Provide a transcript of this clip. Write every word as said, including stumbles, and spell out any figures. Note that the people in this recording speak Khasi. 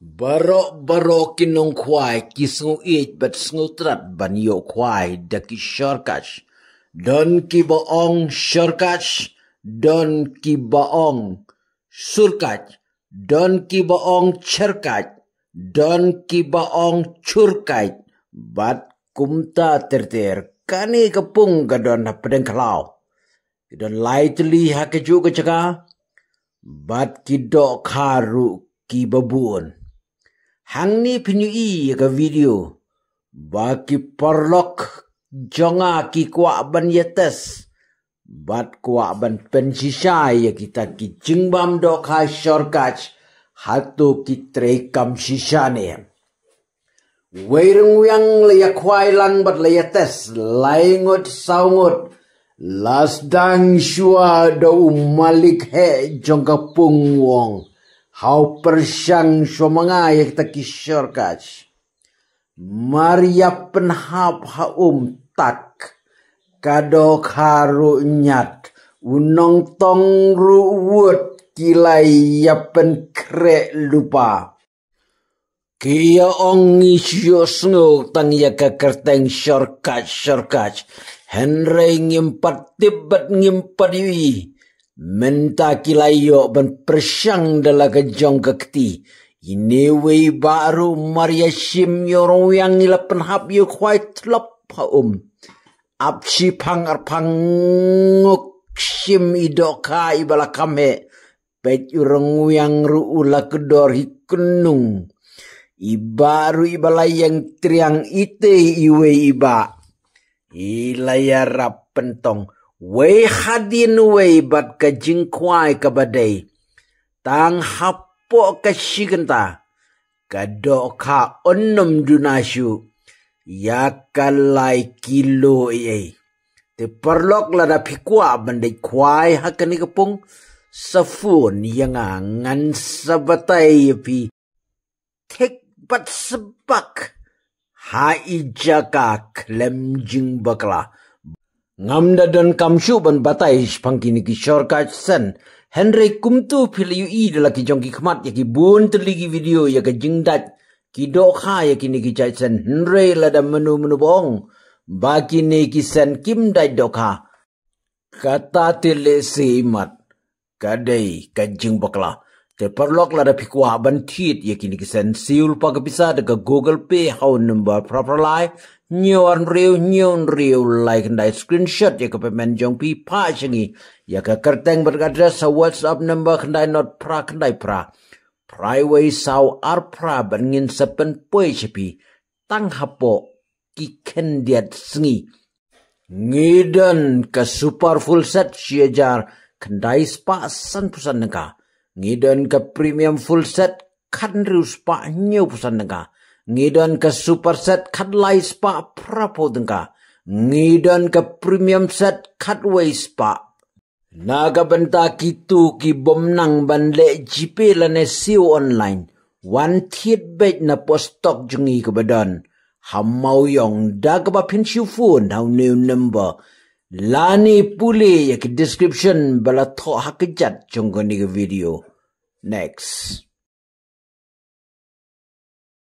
Baroh baroh ki nongkhwai ki sngew ïeit bad sngew trat ban ïoh khwai da ki shorkach. Don kiba ong shorkach, don kiba ong surkach, don kiba ong cherkach, don kiba ong churkach, bad kumta ter ter. Kane ka pung ka don hapdeng khlaw. Ki don lai tylli ha kajuh ka jaka, bad ki dohkha ruh kiba bun. Hangne phin ïohi ïa ka video ba ki paralok jong nga ki kwah ban ïa test bad kwah ban pynshisha ïa kita ki jingbam dohkha shorkach hato ki trei kam shisha ne. Wei ryngwiang la ïa khwai lang bad la ïa test lai ngut saw ngut. La sdang shuwa da u malik heh jong ka pung, u ong, haw pyrshang shuwa ma nga ïa kita ki shorkach. Mar ïa pynhap ha um, tak, ka dohkha ruh ñiat, u nongtong ruh wut, ki la ïa pynkhreh lypa. Ki ïa ong ngi shu ïohsngew tang ïa ka kyrteng shorkach shorkach, hynrei ngim pat tip bad ngim pat ïohi. Mynta ki la ïoh ban pyrshang da la ka jong ka kti. Ine wei ba ruh mar ïa shim ïoh ryngwiang i la pynhap ïoh khwai tlop ha um. Ap shiphang arphang nguk shim i dohkha iba la kham heh. Peit u ryngwiang ruh u la kdor hi kynung. Iba ruh iba la ïeng triang, itei iwei iba. I la ïarap pyntong. Wei hadien wei bad ka jingkhwai kaba dei. Tang hapoh ka shi kynta. Ka dohkha un nym duna shuh ïa ka lai kilo ei ei. Te paralok, lada phi kwah ban dei khwai ha kane ka pung, sa phone ïa nga, ngan sa batai ïa phi. Thik bad sbak ha i jaka khlem jingbakla. Ngam da donkam shuh ban batai shaphang kine ki shorkach sen. Hynrei kumto phi la ïohi da la ki jong ki khmat ïa ki bun tylli ki video ïa ka jingdait ki dohkha ïa kine ki jait sen. Hynrei lada mano mano ba ong ba kine ki sen kim dait dohkha, kata te lehse imat ka dei ka jingbakla. Te paralok, lada phi kwah ban thied ïa kine ki sen, siew lypa ka pisa da ka Google Pay ha u number phra phra lai hynñiew ar hynriew hynñiew hynriew lai khyndai. Screenshot ïa ka payment jong phi, phah sha ngi ïa ka kyrteng bad ka address ha WhatsApp number khyndai not phra khyndai phra phra wei saw ar phra bad ngin sa pynpoi sha phi tang hapoh ki khyndiat sngi. Ngi don ka super full set shi hajar khyndai spah sanphew san tyngka. Ngi don ka premium full set khathynriew spah hynñiewphew san tyngka. Ngi don ka super set khatlai spah phraphew tyngka. Ngi don ka premium set khatwei spah. Na ka bynta kito ki bym nang ban leh GPay lane siew online, wan thied beit na post stock jong ngi kaba don ha Mawïong da kaba phin shu phone ha une u number lane pule ïa ki description ba la thoh ha kjat jong kane ka video. Next.